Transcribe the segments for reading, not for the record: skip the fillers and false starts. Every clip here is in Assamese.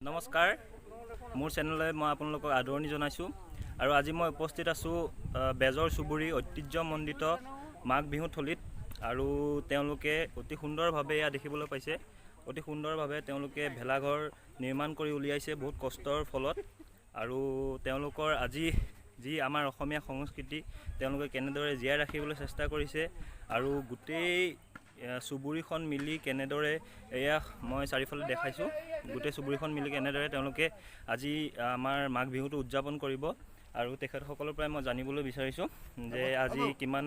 নমস্কাৰ, মোৰ চেনেললৈ মই আপোনালোকক আদৰণি জনাইছোঁ আৰু আজি মই উপস্থিত আছোঁ বেজৰ চুবুৰী ঐতিহ্যমণ্ডিত মাঘ বিহু থলীত। আৰু তেওঁলোকে অতি সুন্দৰভাৱে এয়া দেখিবলৈ পাইছে, অতি সুন্দৰভাৱে তেওঁলোকে ভেলাঘৰ নিৰ্মাণ কৰি উলিয়াইছে বহুত কষ্টৰ ফলত। আৰু তেওঁলোকৰ আজি যি আমাৰ অসমীয়া সংস্কৃতি তেওঁলোকে কেনেদৰে জীয়াই ৰাখিবলৈ চেষ্টা কৰিছে আৰু গোটেই চুবুৰীখন মিলি কেনেদৰে, এয়া মই চাৰিওফালে দেখাইছোঁ, গোটেই চুবুৰীখন মিলি কেনেদৰে তেওঁলোকে আজি আমাৰ মাঘ বিহুটো উদযাপন কৰিব। আৰু তেখেতসকলৰ পৰাই মই জানিবলৈ বিচাৰিছোঁ যে আজি কিমান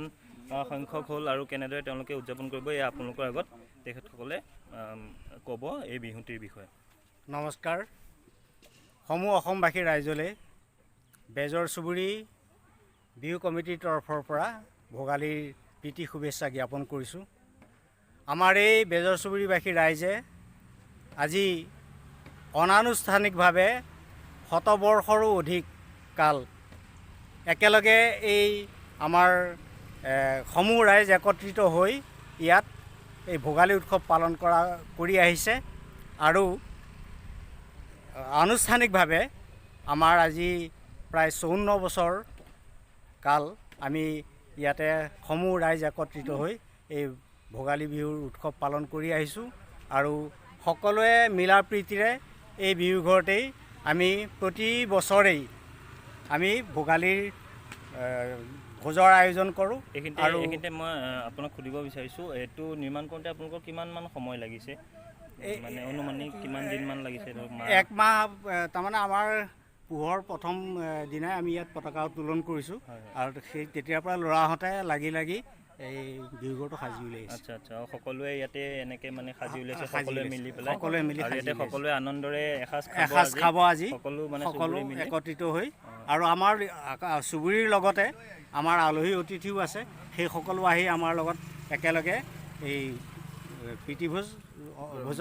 সংখ্যক হ'ল আৰু কেনেদৰে তেওঁলোকে উদযাপন কৰিব। এয়া আপোনালোকৰ আগত তেখেতসকলে ক'ব এই বিহুটিৰ বিষয়ে। নমস্কাৰ সমূহ অসমবাসী ৰাইজলৈ, বেজৰ চুবুৰী বিহু কমিটিৰ তৰফৰ পৰা ভোগালীৰ প্ৰীতি শুভেচ্ছা জ্ঞাপন কৰিছোঁ। আমাৰ এই বেজৰ চুবুৰীবাসী ৰাইজে আজি অনানুষ্ঠানিকভাৱে শতবৰ্ষৰো অধিক কাল একেলগে এই আমাৰ সমূহ ৰাইজ একত্ৰিত হৈ ইয়াত এই ভোগালী উৎসৱ পালন কৰি আহিছে। আৰু আনুষ্ঠানিকভাৱে আমাৰ আজি প্ৰায় 54 বছৰ কাল আমি ইয়াতে সমূহ ৰাইজ একত্ৰিত হৈ এই ভোগালী বিহুৰ উৎসৱ পালন কৰি আহিছোঁ। আৰু সকলোৱে মিলা প্ৰীতিৰে এই বিহু ঘৰতেই আমি প্ৰতি বছৰেই আমি ভোগালীৰ ভোজৰ আয়োজন কৰোঁ। এইখিনিতে আৰু এইখিনিতে মই আপোনাক সুধিব বিচাৰিছোঁ, এইটো নিৰ্মাণ কৰোঁতে আপোনালোকৰ কিমানমান সময় লাগিছে? মানে অনুমানিক কিমান দিনমান লাগিছে ধৰক এক মাহ, তাৰমানে আমাৰ পুহৰ প্ৰথম দিনাই আমি ইয়াত পতাকা উত্তোলন কৰিছোঁ। হয়, হয়। আৰু সেই তেতিয়াৰ পৰা ল'ৰাহঁতে লাগি লাগি এই বিহুঘৰটো সাজি উলিয়াইছে। আচ্ছা, সকলোৱে ইয়াতে এনেকে মানে সাজি উলিয়াইছে? সাজি সকলোৱে উলিয়াইছে। মিলি পেলাই। সকলোৱে মিলি আৰু সাজি ইয়াতে উলিয়াইছে। সকলোৱে আনন্দৰে এসাঁজ খাব। এসাঁজ আজি। খাব আজি। সকলো মানে সকলো চুবুৰী মিলি। একত্ৰিত হৈ। আৰু আমাৰ চুবুৰীৰ লগতে আমাৰ আলহী অতিথিও আছে, সেই সকলো আহি আমাৰ লগত একেলগে এই প্ৰীতিভোজ ভোজ